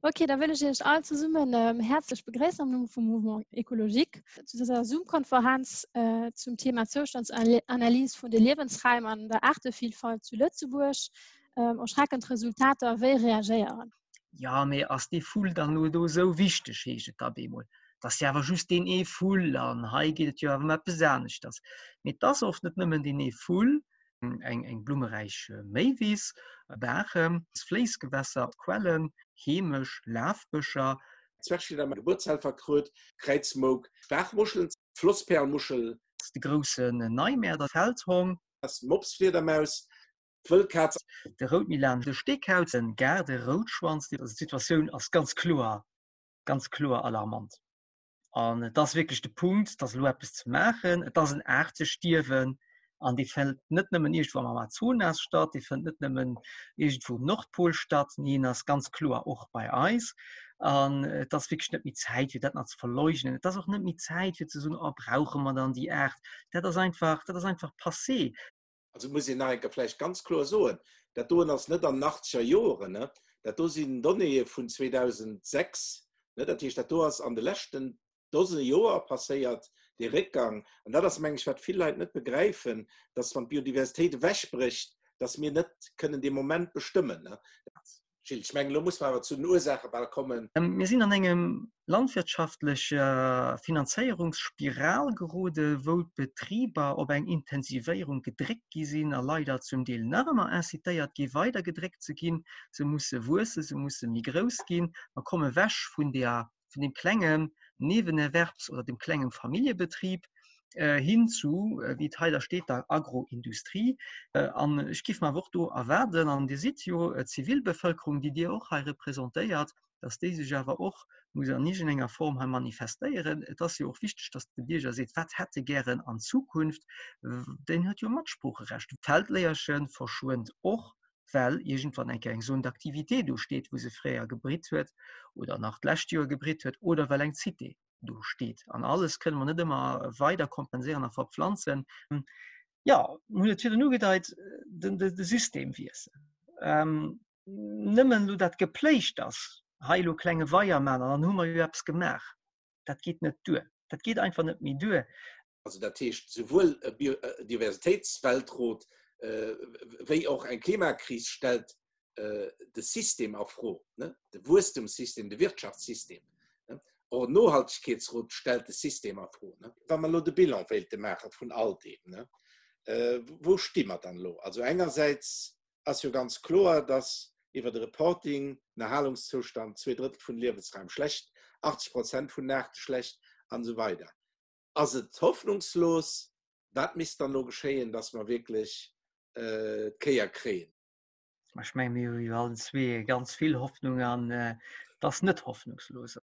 Ok, da wëll ech Iech all zesummen ähm, häerzlech begréissen am Numm vum Mouvement Écologique zu dëser Zoom-Konferenz äh, zum Thema Zoustandsanalyse vun de Liewensraim an der Aartevielfalt zu Lëtzebuerg. Ähm, erschreckend Resultater, wéi reagéieren? Ja, mee ass dee Vull dann elo do esou wichteg, heescht et da bemol. Et ass jo awer just deen ee Vull an hei geet et jo awer ëm eppes aneschters. Mee et ass oft net nëmmen deen ee Vull, eng eng blummeräich Méiwiss, Baachen, Fléissgewässer, Quellen, heemesch Lafbëscher. Zwergfliedermaus, Gebuertshelferkröt, Kräizmouk, Baachmuschel, Flossperlmuschel. De groussen Neimäerder, Feldhong. Mopsfliedermaus, Wëllkaz. De Routmilan, de Steekauz, de Gaarderoutschwanz. D'Situatioun ass ganz kloer, ganz kloer alarmant. An et ass wierklech de Punkt, et ass elo eppes ze maachen. Et ass en Aartestierwen an dee fënnt net nëmmen iergendwou am Amazonas statt, dee fënnt net nëmmen iergendwou um Nordpol statt, nee en ass ganz kloer och bei eis. An et ass wierklech net méi Zäit, fir dat nach ze verleugnen. Et ass och net méi Zäit, fir ze soen, oh brauche mer dann déi Aart. Dat ass einfach, dat ass einfach passé. Also muss een nach eng Kéier vläicht ganz kloer soen, dat doen ass net an den achtzeger Joren, dat do sinn Donnéeë vun 2006, dat heescht, dat do ass an de leschten Dose Joer passéiert, dee Réckgang. An dat ass, meng ech, wat vill Leit net begräifen, dass wann d'Biodiversitéit ewechbrécht, dass mir net kënnen dee Moment bestëmmen. Gilles, ech mengen, elo muss mer awer zu den Ursaache bal kommen. Mir sinn an engem landwirtschaftleche Finanzéierungsspiral gerode wou d'Betriber op eng Intensivéierung gedréckt gi sinn a leider zum Deel nach ëmmer incitéiert gi weider gedréckt ze ginn. Se musse wuessen, se musse méi grouss ginn. Mer komme wech vun der vun dem klengen Nebenerwerbs oder dem klengen Familljebetrib hin zu, wéi et hei da steet, der Agroindustrie. An ech géif mer awer och do erwaarden, an Dir sidd jo d'Zivilbevölkerung, déi Dir och hei representéiert, dass déi sech awer och muss an iergendenger Form hei manifestéieren. Et ass jo och wichteg, dass de Bierger seet, wat hätt e gären an Zukunft. Deen huet jo Matsproocherecht. D'Feldléierche verschwënnt och well iergendwann eng Kéier eng Zone d'activité do steet, wou se fréier gebritt huet oder nach d'lescht Joer gebritt huet oder well eng Cité do steet. An alles kënne mer net ëmmer weider kompenséieren a verpflanzen. Jo, mir hunn et virdrun ugedeit, den, de Systemwiessel. Nëmmen elo dat gepléicht ass, hei elo klenge Weier maachen an dann hu mer jo eppes gemaach, dat geet net duer. Dat geet einfach net méi duer. Also dat heescht souwuel e Biodiversitéitsweltrot wéi och eng Klimakris stellt de System a Fro, de Wuesstumssystem, de Wirtschaftssystem. Och en Nohaltegkeetsrot stellt de System a Fro. Wa mer elo de Bilan wéilte maache vun all deem, wou sti mer dann elo? Also engersäits ass jo ganz kloer, dass iwwer de Reporting, den Erhalungszoustand, 2/3 vun de Liewensraim schlecht, 80 Prozent vun den Aarte schlecht an esou weider. Ass et hoffnungslos? Wat misst dann elo geschéien, dass mer wierklech d'Kéier kréien? Ech menge mir hu jo allen zwee ganz vill Hoffnung an et ass net hoffnungslos.